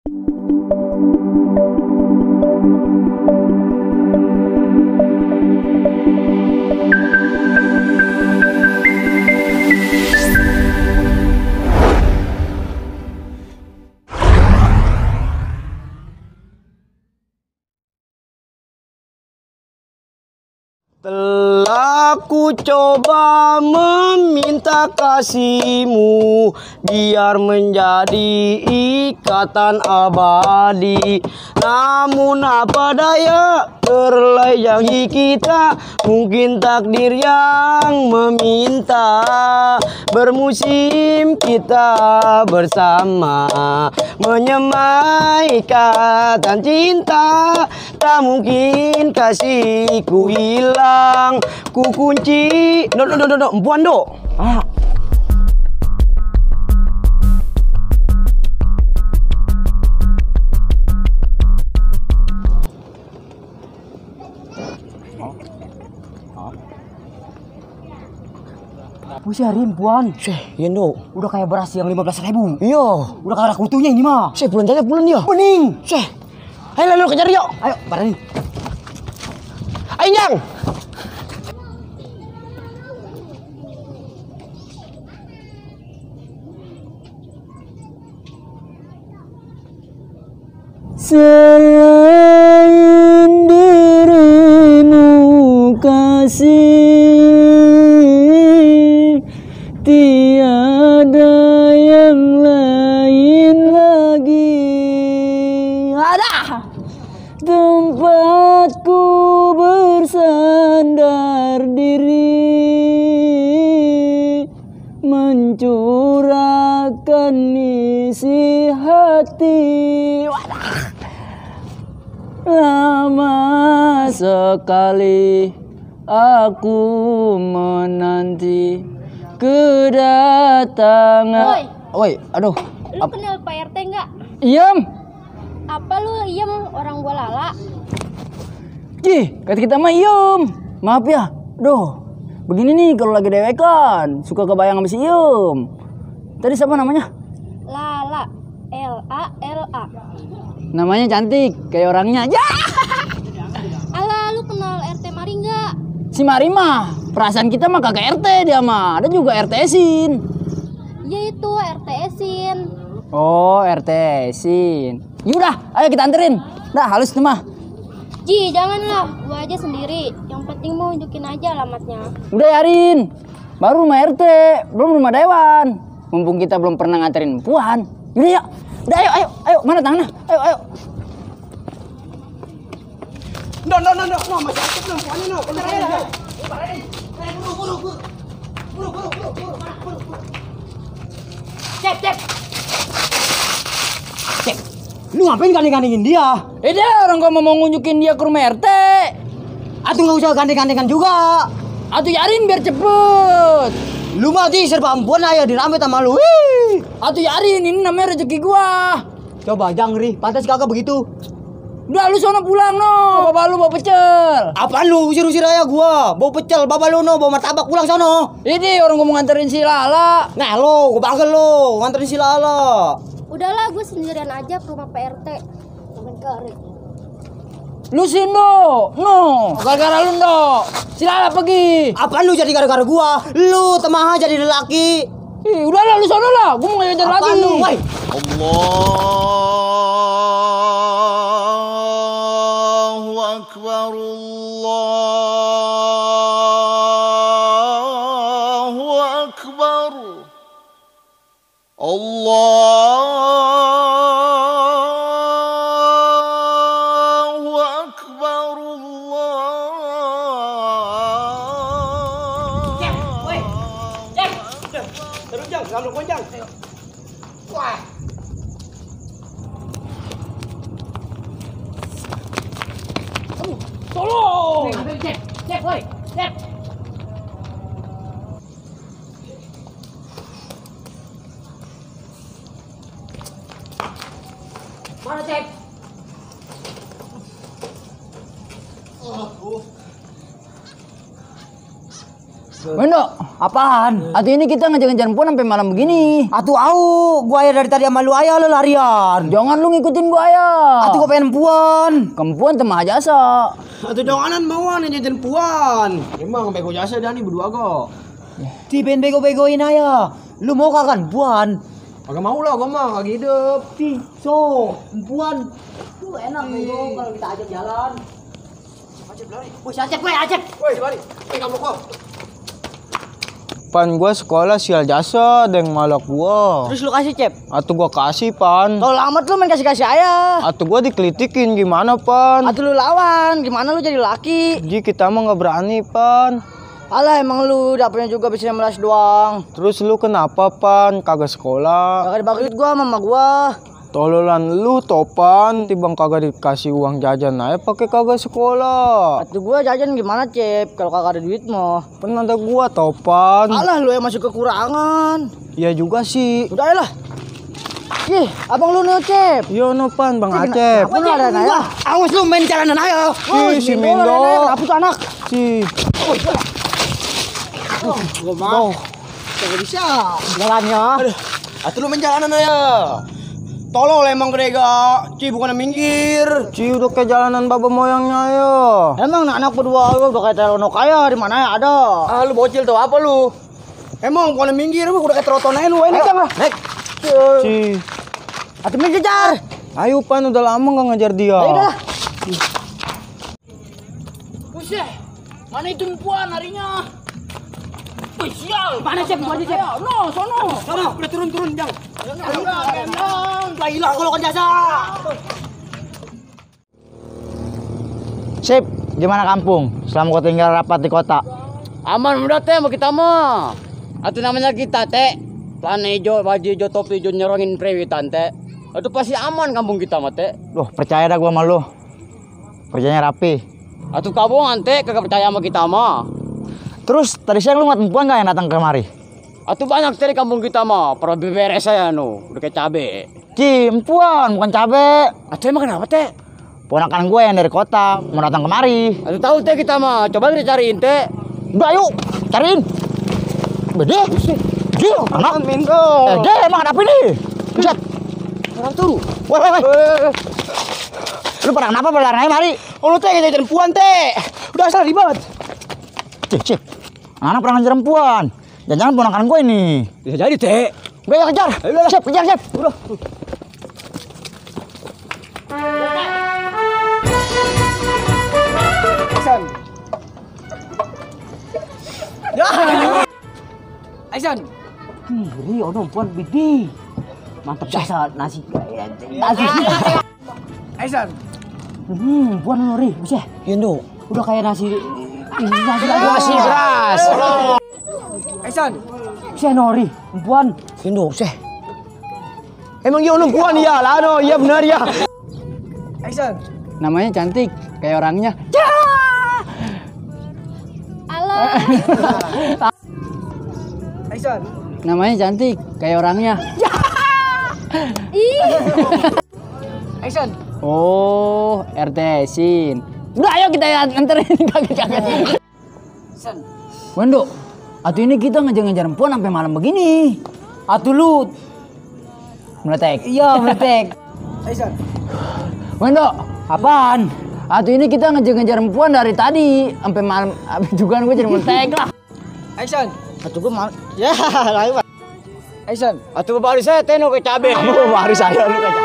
Telah ku coba meminta kasihmu biar menjadi ikatan abadi. Namun apa daya terlayangi kita, mungkin takdir yang meminta. Bermusim kita bersama menyemai ikatan cinta. Tak mungkin kasihku hilang, ku kunci. Empuan do. Pusia rimpuan. Iya do. Udah kayak beras yang 15.000. Iya. Udah kayak kutunya ini mah. Bulan tanya bulan ya. Bening. Ayo lalu kejar yuk. Ayo, paranin. Ayo Jang. Selain dirimu kasih, tiada yang lain lagi. Ada tempatku bersandar diri, mencurahkan isi hati. Lama sekali aku menanti kedatangan. Woi, aduh. Lu kenal Pak RT nggak? Iem. Apa lu Iem orang gua Lala? Kata kita mah Iem. Maaf ya. Duh, begini nih kalau lagi dewekan suka kebayang sama si Iem. Tadi siapa namanya? Lala. Lala. Namanya cantik, kayak orangnya. Ya. Ala, lu kenal RT Mari nggak? Si Mari mah, perasaan kita mah kagak RT dia mah. Ada juga RT-sin. Ya itu RT-sin. Oh, RT-sin. Yaudah, ayo kita anterin. Dah, halus tuh mah. Ji, janganlah. Gua aja sendiri. Yang penting mau unjukin aja alamatnya. Udah Yarin. Baru rumah RT, belum rumah dewan. Mumpung kita belum pernah nganterin puan. Yaudah yuk. Udah ayo. Mana tangannya? Ayo. No, masih aktif no, puannya no, bentar aja. Buru. Cep. Lu ngapain gandeng-gandengin dia? Dia orang gua mau ngunjukin dia ke rumah RT. Atuh nggak usah gandeng-gandengan juga. Atuh Yarin biar cepet. Lu mah di serba ampuan aja dirame sama lu. Wih. Atuh Yarin, ini namanya rezeki gua. Coba jangri, pantas kagak begitu. Udah lu sono pulang no, bapak lu bawa pecel. Apaan lu usir-usir aja gua? Bawa pecel, bapak lu no, bawa martabak pulang sono. Ini orang gua mau nganterin si Lala. Nah lo, gua panggil lo, nganterin si Lala. Udahlah, gue sendirian aja ke rumah Pak RT. Jangan garing. Lu sih no, gara-gara lu no. Si Lala pergi. Apaan lu jadi gara-gara gua? Lu temaha jadi lelaki. Udahlah lu sono lah, gua mau ngajar lagi. Apaan lu, woi? Allahu Akbar, Allahu Akbar, Allahu Akbar, Allah. Cek, terus jang, kamu konjang. Wah. Tolong. Cek, woi, cek. Mana cek? Wendo, apaan? Atuh ini kita ngejar-ngejar puan sampai malam begini. Atuh au, gua ya dari tadi sama lu ayah lu larian. Jangan lu ngikutin gua ya. Atuh gua pengen puan. Kempuan temah jasa. Atau janganan bawaan yang jajan puan. Emang bego jasa dah nih berdua kok. Ti pengen bego-begoin ayah. Lu mau kakan puan? Kagak mau lah, gua mah kagak hidup. Ti, so, puan. Tuh enak bego kalau kita ajak jalan. Acep lari. Wih, Acep, Acep. Woi, lari. Kamu kok. Pan gua sekolah sial jasa ada yang malak gua. Terus lu kasih Cep. Atau gua kasih pan. Kalau amat lu main kasih-kasih ayah. Atau gua dikelitikin gimana pan? Atau lu lawan, gimana lu jadi laki? Ji kita mah nggak berani pan. Alah emang lu dapetnya juga bisa 16 doang. Terus lu kenapa pan? Kagak sekolah. Kagak dibagi duit gua sama mama gua. Tololan lu topan, tibang kagak dikasih uang jajan aja pakai kagak sekolah. Atuh gua jajan gimana Cep kalau kagak ada duit mah. Pernah ada gua topan. Alah lu yang masih kekurangan. Iya juga sih. Udah lah. Ih, abang lu nih Cep. Yo no pan Bang Acep. Apa ada naya? Awas lu main jalanan ayo. Si Mindo. Kenapa tuh anak? Si. Gua mau. Kagak bisa. Jalannya. Atuh lu main jalanan aja. Tolol emang Grega. Ci bukan minggir. Ci udah ke jalanan baba moyangnya ya. Emang anak berdua lu udah kayak telono kaya di mana ya ada? Ah lu bocil tau apa lu? Emang bukan minggir lu udah kayak troton aja lu enak. Naik. Ci. Atuh main kejar. Ayo pan udah lama nggak ngajar dia. Ayo dah. Buset, mana itu puan harinya? Wih, sial. Mana Cep? Mana Cep? No, sono. Sana, udah turun jang. Lah hilang kalau kan jasa. Sip, gimana kampung? Selama kau tinggal rapat di kota. Aman udah teh mau kita mah. Atau namanya kita teh. Celana hijau, baju hijau, topi hijau nyerongin prewitan teh. Itu pasti aman kampung kita mah teh. Loh, percaya dah gua sama lu. Kerjanya rapi. Atau kabungan teh kagak percaya sama kita mah. Terus tadi siang lu ngeliat perempuan nggak yang datang kemari? Atau banyak teh di kampung kita mah. Para beberes saya udah kayak cabe. Ci, empuan, bukan cabe. Atau emang kenapa teh? Ponakan gue yang dari kota mau datang kemari. Atau tahu teh kita mah. Coba kita cariin teh. Udah yuk, cariin. Bede. Ji, anak. Bede, emang ada apa ini? Buset. Orang turu. Woi. Lu pada kenapa pada naik mari? Oh lu teh jajan puan teh. Udah asal ribet. Cik. Anak pernah ngajar perempuan. Jangan-jangan ponakan gue ini. Bisa jadi teh. Gue yang kejar. Siap, kejar. Udah. Aisan. Ya. Aisan. Ih, ono puan bidi. Mantap jasa nasi. Aisan. Puan lu ri, bisa. Yendo. Udah kayak nasi Nasi beras. Aisan. Bisa nori, puan. Yendo, seh. Emang iya ono puan ya lah no, iya benar ya. Aisan. Namanya cantik, kayak orangnya. Alah. Aisan. Namanya cantik, kayak orangnya. Ih. Aisan. Oh, RT Sin. Udah ayo kita anterin kaget-kaget. Wendo, atuh ini kita ngejar-ngejar puan sampai malam begini. Atuh lu. Meletek. Iya, meletek. Aisan. Wendo, Apaan? atuh ini kita ngejar-ngejar puan dari tadi sampai malam. Juga gue jadi meletek lah. Aisan. Atuh gua mal. Ya, lain. Aisan. Atau baru saya teh no kayak cabe. Baru saya lu kayak